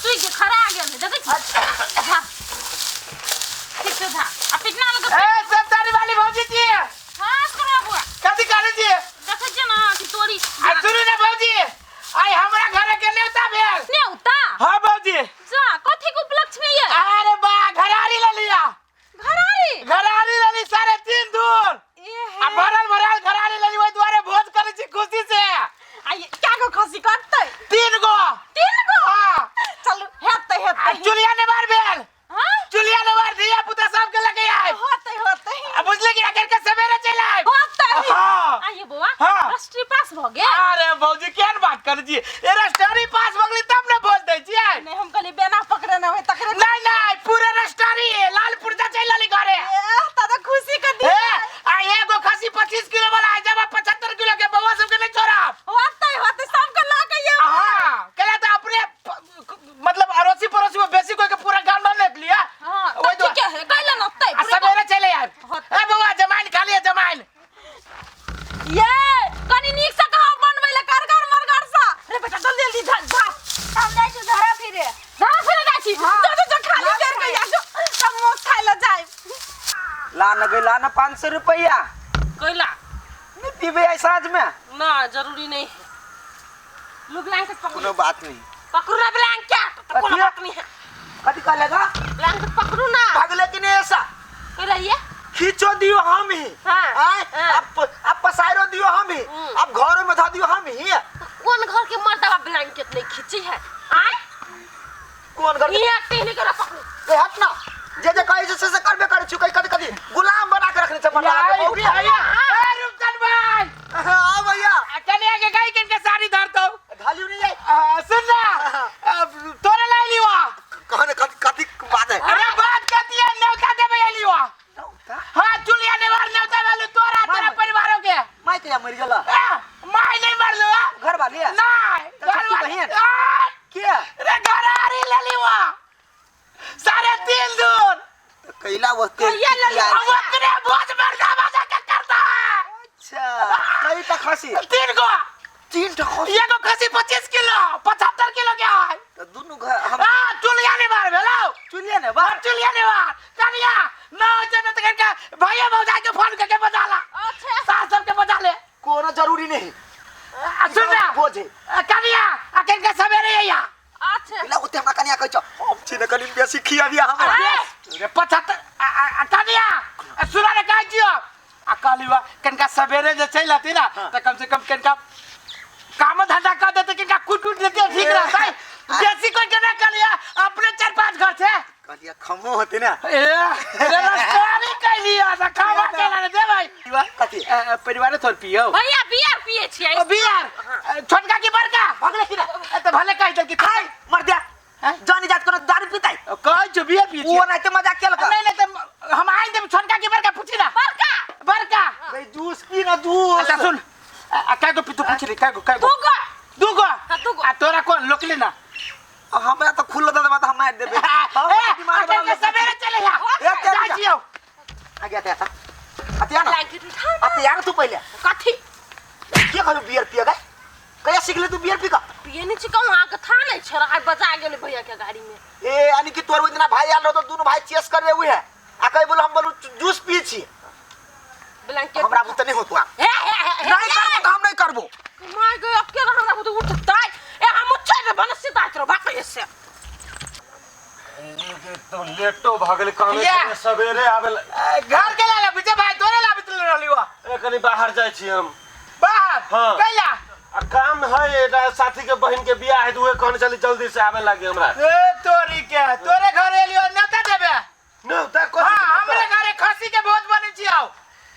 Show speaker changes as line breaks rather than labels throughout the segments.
सुई के खड़ा गेल है देखै छी धा ठीक से धा आ पिटना लग
ए सप्तारी वाली भौजी जी
हां करो बुआ
कथी करै छी
देखै छियै ना कि तोरी
आ सुनू ने भौजी आइ हमरा घर के न्योता भेल
न्योता
हाँ भौजी
जा कथी के उपलक्ष्य में ये
अरे बा घरारी ले लिया
घरारी
घरारी ले ली 3.5 दूर
ए
आ भरल भरल घरारी ले ली ओहि दुआरे भोज करै छी खुशी से
आ ये क्या गो खसी कटतै
3 गो
3 गो
हाँ
चलू हेतै
आ
हेतै
चुलिया नेबार भेल
हां
चुलिया नेबार धिया पुता सबके लगे आए
होतै होतै
आ बुझले कि अगर के सवेरे चलि आए
होतै
हाँ।
आ ये बौआ
हाँ।
राष्ट्रीय पास भ गेल
अरे भौजी केहन बात करै छी ए रस्टरी पास भऽ गेली तब ने भोज दै छियै
नहीं हम कहली बेना पकड़े ना होय तकरे
नहीं नहीं पूरे रस्टरी लाल पुर्जा चलि रहली घरे
ए त खुशी के
ए
दिन
आ एगो खसी 25 किलो वाला है जब 75 किलो के बउआ सबके नहीं छोड़ब
होतै होतै सबके लऽ के ये
हाँ कहला तो अपने मतलब अड़ोसी पड़ोसी में बेसी कोई के पूरा गांव में लेट लिया
हां
ओहि
ठीक है कैला न होतै
आ सवेरे चले आए
होतै।
ए बउआ जमाइन खा लिया जमाइन
ये कनी नीक से कहो बनबै ले करगर मरगर सा रे बेटा जल्दी जल्दी धर धर
हम जाइ छी धरा फिरे
धर फिर जाइ छी
हाँ।
जो जो जो खाली
ना
कर के
खाइ।
जा जो सब मोस खाइ ले जाय
ला न गई ला न 500 रुपया
कैला
नहीं पीबे आई साँझ में
ना जरूरी नहीं है लू ब्लैंकेट पकड़ो
कोनो बात नहीं
पकड़ो ना ब्लैंकेट तो कोनो
कथी?
बात नहीं है
कथी कहलेगा
ब्लैंकेट पकड़ो ना
भागले कि नहीं ऐसा
कैला ये
खींचो दियो हम ही
हाँ,
आय
हाँ।
अब पसारो दियो हम ही
हम्म।
अब घरों में धा दियो हम ही
कौन घर के मर्दवा ब्लैंकेट नहीं खींची है आय
कौन घर के
ये टेहनी करा पकड़ो
ए, हट ना जे जे कहै छै से से करबे करै छी कभी कभी गुलाम बना के रखने छै मर्दा के बहुत
भैया ए रूपचंद भाई
हाँ भैया
आ कनिया के गाय किन के साड़ी धर दो
घालियो नहीं जाए
आ, सुन ना आ, तोरे लाई लिवा
कहने कथी कथी बात है
अरे बात कथी है न्योता देबे लिवा हाँ चुलिया नेवार न्योता भेलु तोरा तोरा परिवारों के
माय के मर गेला
आ, माय नहीं मरलु आ
घर वाली है
नहीं
तो
घर
छोटकी
वाली
बहिन?
आ,
के
रे घरारी ले लिवा 3.5 दूर
कैला वक्त
कहिया ले लिया?
अब ओकरे भोज मर्दा बाजा के करता है
अच्छा कई टा खसी
3 गो
3 टा खसी
एगो खसी 25 किलो 75 किलो के है
तो दुनू घर हम
आ चुलिया ने मार भेलो
चुलिया ने बार
चुलिया ने मार कनिया न हो छै न त करके भैया भौजाई के फोन करके बजा ला
अच्छा
सास सबके बजा ले
कोनो जरूरी नहीं
आ, सुन ना
भोज है
आ, कनिया आ कनिका सवेरे अइया
अच्छा
ला ओते हमरा कनिया कहै छ हम छी ने कनि बेसी खिया बिया हमरा
रे 75 आ, कनिया आ, सुना ने कहै छियो आ कहली बा कनिका सवेरे जे चलि रहती ना त कम से कम कनिका काम धंधा कर देते कनिका कूट कूट देते ठीक रहतै बेसी कोई के ना कहलिया अपने 4-5 घर छै
कहलिया खमो होते ना
ए रस्तारी कैलिया त खावा के ना दे भाई
कथी?
परिवार थोड़ पियो
भैया बियर पिए छियै
ओ बियर छोटका की बड़का
भगले की ना
ए, त भले कहि देल कि
खाइ मर जा
हैं?
जानी जात कोनो दारू पीताई
कहै छौ बियर पिए
ओ
छियै
नहीं ते मजाक केलक
नहीं नहीं त हम आइन देब छोटका की बड़का पूछी ना
बड़का
बड़का
भाई जूस पी ना जूस
अच्छा सुन आ काय गो पीतू पूछ रे काय गो काय गो
दूगो
दूगो
हाँ, दूगो।
आ तोरा कोन लोकली ना
हमरा तो खुल्लो दे देबा त हम मार देबे
ए
दिमाग
आ के सवेरे चले जा
ए, चल
जा
जा।
जियो
आ गया था अतिया ना
ब्लैंकेट उठा
अतिया ना तू पहले
कथी
के कहलू बियर पिए गए कहिया सीख ले तू बियर पी का
पिए नहीं छी कहूँ अहाँके था नहीं छै आइ बजा गेलै भैया के गाड़ी में
ए यानी कि तोर ओइ दिना भाई आयल रहो तो दोनों भाई चेस कर रहे हुए है आ कहीं बोलो हम बोलू जूस पिए छी
ब्लैंकेट
हमरा बुते नहीं होतो
हे हे हे
नहीं करबो तो हम नहीं करबो
my गो अब के हमरा बुते उठतै ए हम उठै रे बनसी दाइत रो भाग एसे
तो लेटो भऽ गेलै कहने
या।
छलियै सवेरे आबे लए।
ए, घर के ला विजय भाई तोरे लाबित रहली हो
ए कनी बाहर जाइ छी हम
बाहर
हाँ।
कैला
आ काम है एकटा साथी के बहिन के बियाह है तऽ उहे कहने छली जल्दी से आबे लागी हमरा
ए तोरी के तोरे घर एलियो न्योता देबे
नहि तऽ कथी
हाँ हमरे घरे खसी के भोज बनै छी आओ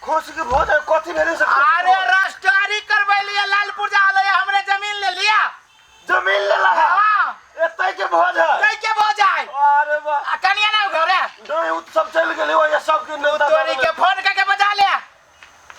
खोसी के भोज है कथी भेलै से खोसी के
अरे
भोज?
राष्ट्रारी करबै लिया लालपुर जा ले हमरे जमीन ले लिया
जमीन लेला है
हाँ
एतै के भोज है
कै के भोज आय
अरे वाह
आ कनिया ना घरे
नहीं उ सब चलि गेलै ओए सबके न्योता
तोरी के फोन करके बजा ले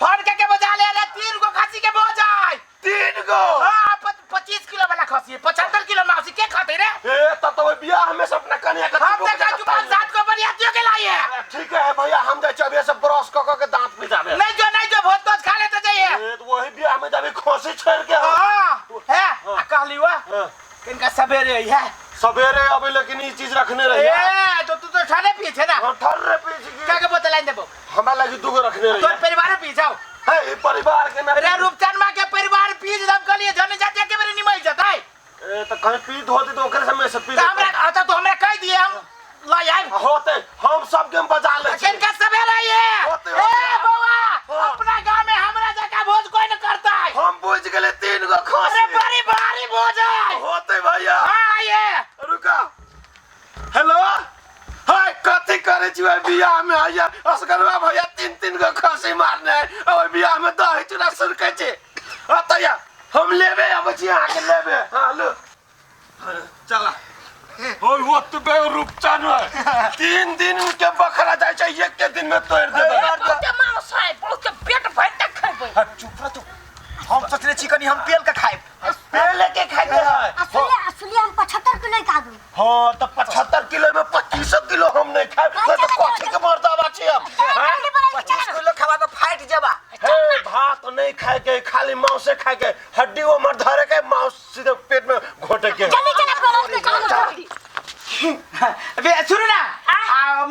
फोन करके बजा ले रे 3 गो खसी के भोज आय
3 गो
हाँ 25 किलो वाला खसी 75 किलो मासी के खाते रे
ए तब तो बियाह में से अपना कन्या के
हम तो का जुबान सात को बरियातियों के लाए है
ठीक है भैया हम जाइ छी अभी से ब्रश क क के दांत पिजाबे
नहीं जो नहीं जो भोज तोज खा लेते जाइए
ए तो वही बियाह में जाबे खोसी छोड़ के हम।
हाँ है आ कहली वा
हाँ।
किनका सवेरे आई है
सवेरे अबे लेकिन ई चीज रखने रही।
ए तो तू तो ठंडे पिए छे ना।
हां, ठर्रे पी छी की।
का के बोतल लाइन देबो?
हमरा लागी दूगो रखने रही।
तोर परिवार पी जाओ।
है ई परिवार के ना।
अरे रूपचंद माँ के परिवार पी हम कहलिए जने जाते के मेरे निमल जतै।
ए त कहीं पी होती तो ओकरे समय से पी।
तो हमरा अच्छा तो हमरा कह दिए हम ल आइब।
होते हम सब के बजा ले छी।
किनका सवेरे ये
होते,
ए
होते।
बौआ
हाँ।
अपना गांव में हमरा जका भोज कोई न करता है।
हम बुझ गेले 3 गो खसी।
अरे बड़ी भारी भोज है।
होते भैया।
हां ये
रुका। हेलो हाय कथी करे छी ओहि बियाह में हैया असगरवा भैया 3-3 गो खसी मारने है ओहि बियाह में दही चूड़ा सुरकै छै। अतया हम लेबे अबै छी अहाँके लेबे। हां लो चला। ओय ओतबे रूपचन है 3 दिन के बकरा जाइ छै एक के दिन में तोड़ देबै।
बहुते मांस है, बहुते पेट भरि तक खेबै।
हट, चुप रह तू। हम सोचने छी कनी हम पेल के खाइब।
पेल के खाइब है।
असलिया हम 75 किलो का दू।
हां त 75 किलो में 25 किलो हम नहीं खाइब तो कथी के मर्दाबा छी हम।
25 किलो खाबा तो फाट जेबा।
हे भात नहीं खाए के खाली मांसे खाए के हड्डी वो मर धरे के मांस सीधे पेट में घोटे के।
जल्दी चला बोलो चलो जल्दी।
अबे सुनो ना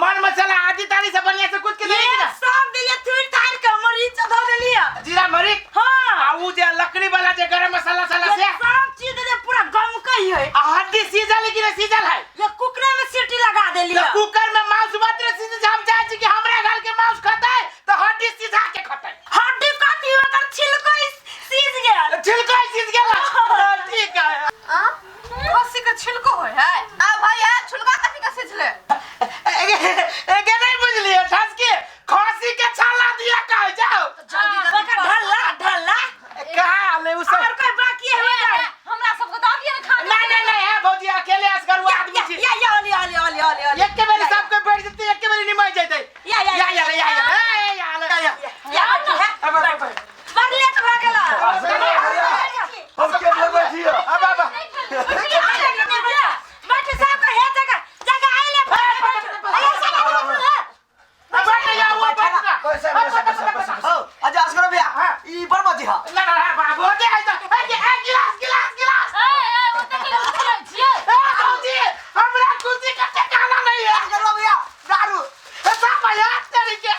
मन मसाला आदि तारी से बढ़िया से कुछ के नहीं ना
सब दिलिए थुर थार के मरीच धो देलिए
जीरा मरीच।
हां
आ उ जे लकड़ी वाला जे गरम मसाला साला से
सब चीज दे पूरा गम कही है।
आ हड्डी सीजल है कि नहीं सीजल है?
ये कुकर में सीटी लगा देलिए।
तो कुकर में मांस मात्र सीजल हम चाहे छी कि हमरा घर के मांस खतै तो हड्डी सीधा के खतै।
हड्डी कथी ओकर छिलको सीज गेल।
छिलको सीज गेल। ठीक है।
आ खसी के छिलको होय है।
आ भैया छिलका कथी के सीजले?
एगे नहीं बुझलिए ठस के खसी के छाला दिया कह जाओ।
जल्दी ओकर ढल्ला ढल्ला
कहां ले उ सब
और कोई बाकी है हो
हमरा सबके दऽ दिअ ने खाना।
नहीं नहीं नहीं है भौजी अकेले असगर वो आदमी छी।
या या ओली ओली ओली ओली ओली
एक के बेरी सबके बैठ जते एक के बेरी निमय जते।
या या
या या या या ए या या
या या
अब अब
बड़ लेट भ गेल।
हम के लेबै छी।
अब अब
बैठ साहब के हे जगह जगह आइले
बैठ जा वो बैठ जा।
पैसा पैसा पैसा पैसा।
हो अच्छा असगर भैया ई बड़ मजी हा।
ना ना बाबू दे आई तो ए गिलास गिलास गिलास।
ए ए ओते के उठल छियै।
ए भौजी हमरा कुर्सी के ठिकाना नहीं है।
असगर भैया दारू
ए सब भैया तेरी के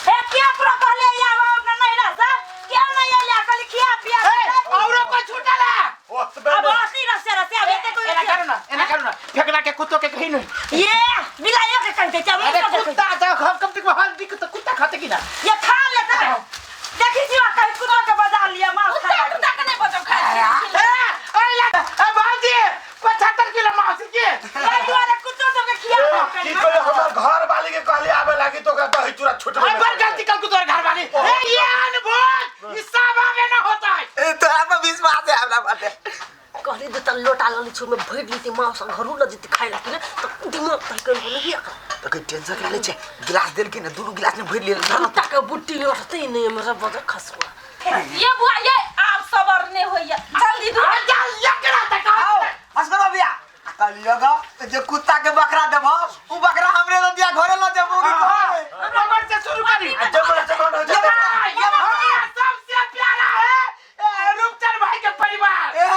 हे किया पूरा कहले या अपना नहीं रह सा क्या नहीं आइले कहले खिया पिया।
ए औरो कोई छूटल है?
ओतबे
अब
नहीं।
हंसी रसे रसे अब एते कोई
एना करू ना एना करू ना फेकना के कुत्तो के कहीं नहीं।
ये बिलाइयो के कहते छै
अरे कुत्ता तो हम कम से कम हल्दी के तो कुत्ता खाते की ना।
ये खा लेता देखी छी कहीं कुत्ता के बजा लिया मांस
कुत्ता
खा
कुत्ता के नहीं बचब खाइ
ए ओइ ला ए भौजी 75 किलो मांस के
ताहि दुआरे कुत्तो सब के खिया
की कहे हमर घर वाली के कहले आबे लागी तो ओकरा दही चूड़ा छुटबे।
अरे बड़ गलती कल तोर घर वाली। ए ये अनभोज ई सब आवे ना होता है।
ए तोरा पर विश्वास है हमरा बाते।
कहली दे तन लोटा लली छु में भरि लीती मांस घरू ल जती खाइ लागी ने त दिमाग तक बोलबी
तो कोई टेंशन के ले छे गिलास देल के ने दुनु गिलास में भरि लेल।
कुत्ता के बुट्टी लड़ते नहीं हमरा बजर खसुआ।
ये बुआ ये आप सबर नहीं होइया जल्दी दू
आ जा एकरा तक
आओ असगर भैया कहलियो गा जे कुत्ता के बकरा देबो उ बकरा हमरे ल दिया घरे ल जेबो की घरे।
नंबर से शुरू करी।
जबर जबर हो जेतै।
ये सबसे प्यारा है रूपचंद भाई के परिवार।
ए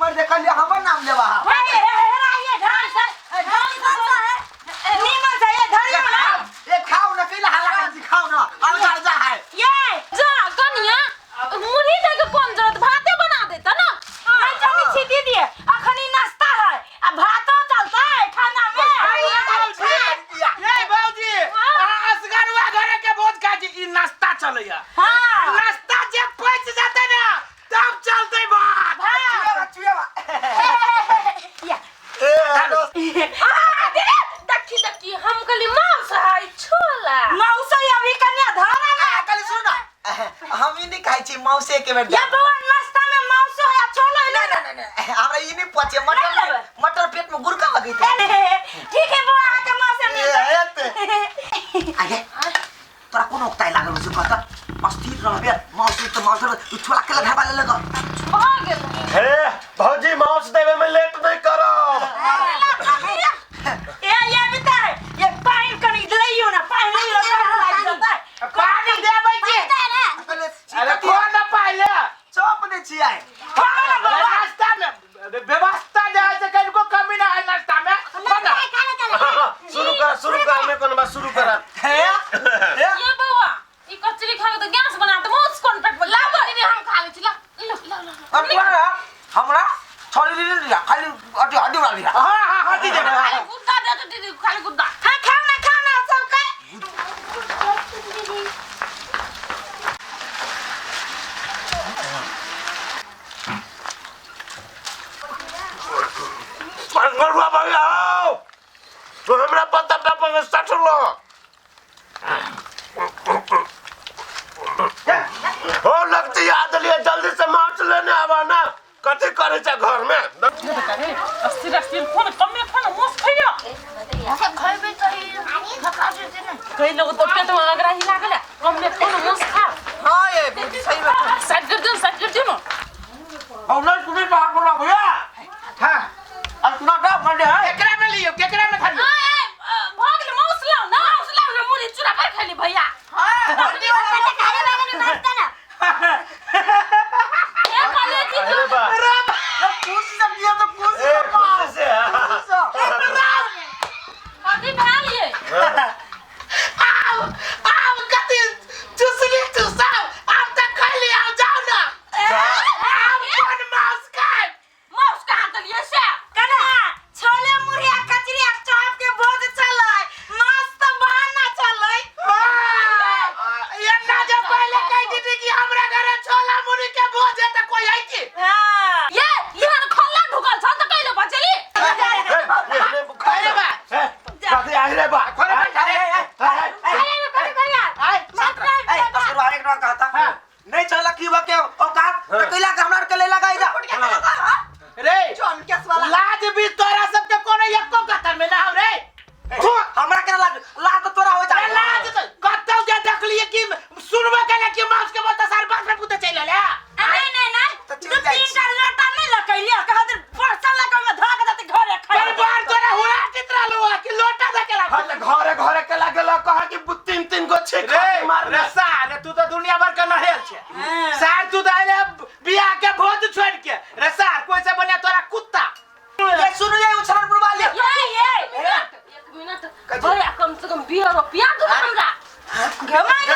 मर दे कहलियो हमर नाम लेबा।
हे हे हे ये ढाई से ढाई से है नीमन से ये धरी ना
ए खाओ ना कैला हल्ला कर छी खाओ ना अब जा जा है।
ये
जा कनिया मुरही दे के कोन जरूरत भाते बना देता ना।
नहीं जानी छी दीदी अखनी नाश्ता है आ भातो चलता है खाना में।
ये भौजी असगरवा घरे के भोज खा छी ई नाश्ता चलैया।
हां
नाश्ता जे पच जाते ना तब चलते बात।
चुएबा चुएबा।
या
ए
आ दीदी
देखी देखी हम कहली मांस है छोला
मांस अभी कन्या धरा ना।
कहली सुन ना हम ई नहीं खाइ छी मांसे के बेर।
ये बउआ नाश्ता में मांस है छोला
ना ना ना हमरा ई नहीं पचे मटर मटर पेट में गुरका लगैत
है। ठीक है बउआ अहाँ के मांस मिल
ए आगे तोरा कोन उकताइ लागल छौ कहत अस्थिर रहबे मांस त मांस तू छोला के घर वाले लग
भऽ गेल।
हे भौजी मांस देवे में लेट नहीं करब।
ए ये बिता ये पानी कनी लइयो ना पानी लइयो ना लाग जतै
पानी देबै छी। अरे कौन ना पाइले
चौप दे छी आइ।
नाश्ता में
वाला शुरू करा।
हे हे
ये बौआ ई कचरी खा के तो गैस बना दे मौस कोन पेट में लाओ दीदी हम खा ले छी ला लो लो लो
अब तोरा हमरा छोड़ी दे दिया खाली अटी हड्डी वाली
हां हां हां दीदी
खाली गुद्दा दे दे दीदी खाली गुद्दा।
हां खाओ ना खाओ ना सब के।
मंगलवा भैया आओ तो हमरा पता पापा के सटलो हो लगती याद लिए जल्दी से माछ लेने आवा ना कथी करे छे घर में।
अस्थिर अस्थिर फोन कमे फोन मौस खइयो
खइबे त थका जेते ना
कई लोग तो पेट में अगरा ही लागल है कमे फोन मौस खा।
हां ये सही बात।
साइड कर दो साइड कर दो ना।
और नहीं तुम्हें बाहर बोला भैया।
हां
और सुना का मंडे है
केकरा में लियो केकरा में खालियो।
ए भाग ले मौस लाओ ना मौस लाओ ना मुरी चूरा पर खाली भैया।
हां
खाने वाले में बात ना
ए खाले जी
अरे बा
खुशी से दिया तो खुशी
ए खुशी से
अभी भा लिए
आओ आओ कथी चुसली चुसाओ आप तक खाली आओ जाओ ना। आओ कौन मांस खाए
मौस कहाँ दलिए से
कना छोले मुरही आ कचरी आ चॉप के भोज चलै मांस त बहाना चलै।
ये ना जो पहले कह दीदी कि हमरा घरे छोला मुरी के भोज है त कोई आई की।
हां
ये इहन खल्ला ढुकल छ त कहिले बचली।
अरे बा
कथी आई रे बा
खोले
अरे अरे भैया
आए
ए असुर एक बार कहता नहीं चला की बा के औकात त कैला के हमरा के ले लगा जा
रे
जॉन केस वाला
लाज भी तोरा सबके कोनो एको कतर में ना हो रे।
हमरा के लाज लाज तो तोरा हो जा
लाज तो कतौ जे देखलिए कि सुनबे केले कि मांस के बोलता सार बाप रे पुते चल ले।
नहीं नहीं नहीं
तो चल
दू
जाइ
तीन
छी।
टा लोटा नहीं लकैलिया कहत परसल लगा में धरा के जाते घरे
पर
खाइ।
बार तोरा हुरा चित्रा लो कि लोटा धकेला।
हां त घरे घरे के लागल कहा कि तीन तीन गो छे
रे
मारने
रे सार तू तो दुनिया भर के नहेल छे सार तू तो आइले बियाह के भोज छोड़ के रे सार कोई से बने तोरा कुत्ता।
ये सुन ये उछलनपुर वाली।
ये एक मिनट भैया कम से कम 20 रुपया दो हमरा।
घमाई